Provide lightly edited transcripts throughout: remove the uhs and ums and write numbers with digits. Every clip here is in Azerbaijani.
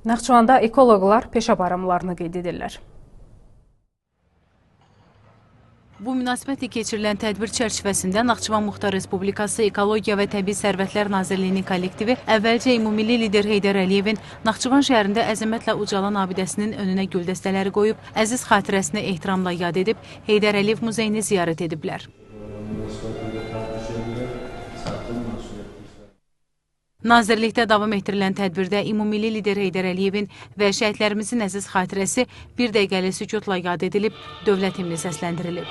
Naxçıvanda ekoloqlar peşə bayramlarını qeyd edirlər. Bu münasibətlə keçirilən tədbir çərçivəsində Naxçıvan Muxtar Respublikası Ekologiya və Təbii Sərvətlər Nazirliyinin kollektivi əvvəlcə ümummilli lider Heydər Əliyevin Naxçıvan şəhərində əzəmətlə ucalan abidəsinin önünə güldəstələri qoyub, əziz xatirəsini ehtiramla yad edib, Heydər Əliyev muzeyini ziyarət ediblər. Nazirlikdə davam etdirilən tədbirdə ümummilli lider Heydər Əliyevin və şəhidlərimizin əziz xatirəsi bir dəqiqəlik sükutla yad edilib, dövlət himni səsləndirilib.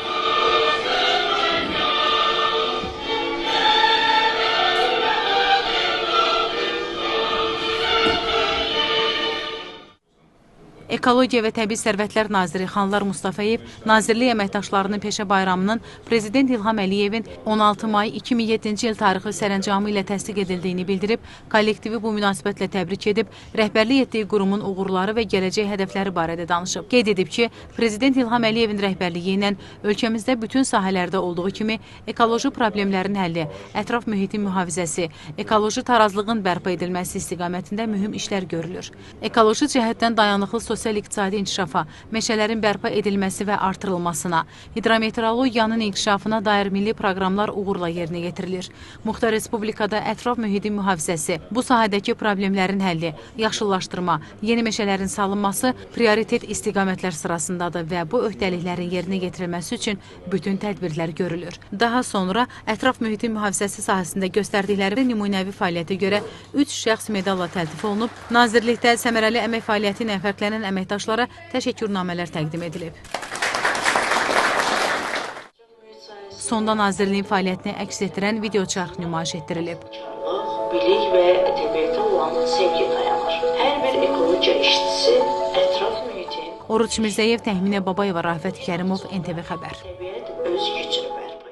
Ekologiya və Təbii Sərvətlər Naziri Xanlar Mustafayev Nazirlik əməkdaşlarının peşə bayramının Prezident İlham Əliyevin 16 may 2007-ci il tarixli sərəncamı ilə təsdiq edildiyini bildirib, kollektivi bu münasibətlə təbrik edib, rəhbərlik etdiyi qurumun uğurları və gələcək hədəfləri barədə danışıb. Qeyd edib ki, Prezident İlham Əliyevin rəhbərliyi ilə ölkəmizdə bütün sahələrdə olduğu kimi ekoloji problemlərin həlli, ətraf mühitin mühafizəsi, ekoloji tarazlığın bərpa edilməsi istiqamətində mühüm işlər görülür. Ekoloji cəhətdən dayanıqlı sosial-iqtisadi inkişafa, meşələrin bərpa edilməsi və artırılmasına, hidrometeorologiyanın inkişafına dair milli proqramlar uğurla yerinə yetirilir. Muxtar Respublikada ətraf mühitin mühafizəsi, bu sahədəki problemlərin həlli, yaşıllaşdırma, yeni meşələrin salınması prioritet istiqamətlər sırasındadır və bu öhdəliklərin yerinə yetirilməsi üçün bütün tədbirlər görülür. Daha sonra ətraf mühitin mühafizəsi sahəsində göstərdikləri nümunəvi fəaliyyətə görə 3 şəxs medalla təltif olunub, Nazirlikdə səmərəli əmək fəaliyyəti ilə fərqlənən əməkdaşlara təşəkkürnamələr təqdim edilib. Sonda Nazirliyin fəaliyyətini əks etdirən videoçarx nümayiş etdirilib. Bilik və təbiətə olan sevgi dayanır. Hər bir ekologiya işçisi ətraf mühitin... Oruç Mirzəyev, Təxminə Babayeva, Rafət Kərimov, NTV Xəbər. Təbiət öz gücünü.